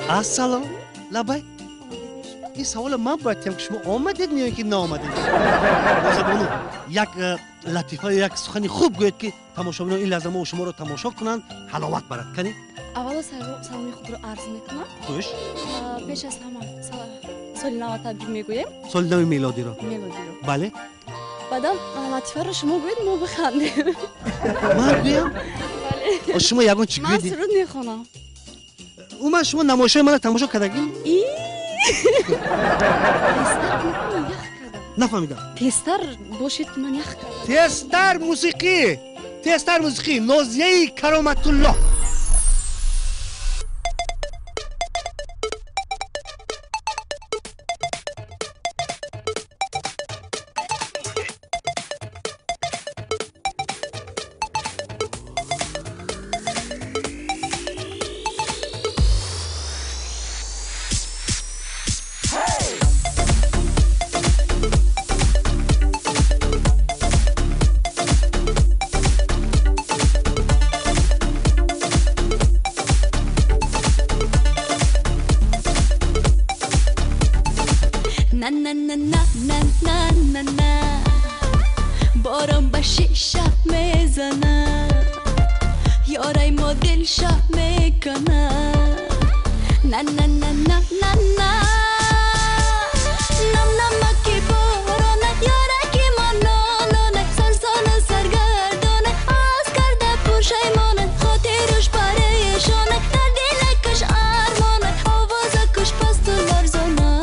Ассалом, лабай. Ин саволо ман бояд тиям, ки шумо омадед меён ки наомадед. Нозабону, як латифа, як сухани хуб гӯед, ки тамошобинон ин лаҳза мо шуморо тамошо кунанд, ҳаловат барад. Кани? Аввало саломи худро арз мекунам. Хуш. Пеш аз ҳама соли нава табрик мегӯем. Соли нави мелодиро. Мелодиро. Бале. Баъдам латифаро шумо гӯед, мо бихандем. Ман гӯям? Бале. Шумо ягон чӣ гӯед? Ман суруд мехонам. Уман шумо намоишҳои мана тамошо кардагӣ? Нафаҳмидам. Тезтар бошед, ки ман ях кардам. Тезтар мусиқӣ, тезтар мусиқӣ. Нозияи Кароматуллоҳ. Борон ба шиша мезанад, ёрай мо дилша мекунад. На на на на на на, нам намаки боронад, ёраки мо нолонад, сарсону саргардонад, аз карда пушаймонад, хотируш парешонад, дар дилакаш армонад, овозакуш пасту ларзонад.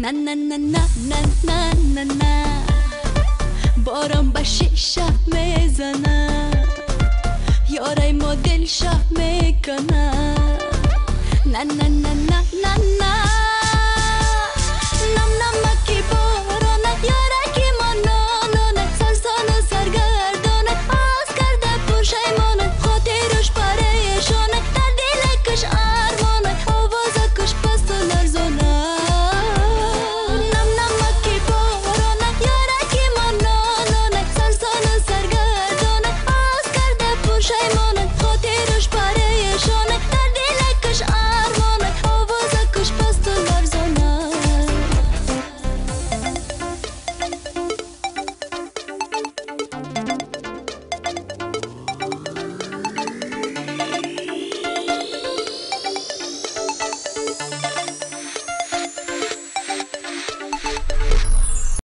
На на на на на на на на, борон ба шиша мезанад, ёрай мо дилша мекунад. На на на на на на.